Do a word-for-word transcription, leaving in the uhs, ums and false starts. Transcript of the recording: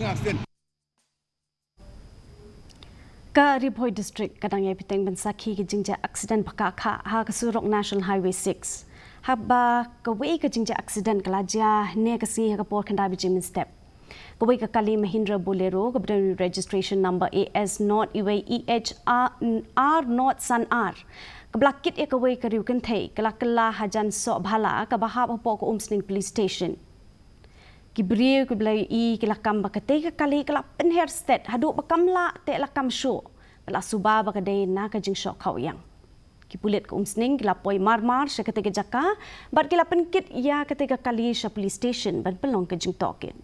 Ka Ri Bhoi District ka dang ïai bteng ban sakhi ka jingjia accident ba kha kha ha ka surok National Highway six, haba kawei ka jingjia accident ka la jia ne ka sngi ha ka por khyndai baje mynstep. Kawei ka kali Mahindra Bolero kaba don registration number A S not iwei E H R not san R, kaba la kit ïa kawei ka riew kynthei, ka la kylla hajan soh bhala kaba hap hapoh ka Umsning Police Station. Ki briew kiba la ïohi ki la kam ba katei ka kali ka la pynher stet haduh ba kam lah te la kam shuh, ka la suba ba ka dei na ka jingshoh khaw ïang. Ki pulit ka Umsning ki la poi mar mar sha katei ka jaka bad ki la pynkit ïa katei ka kali sha police station ban pynlong ka jingtohkit.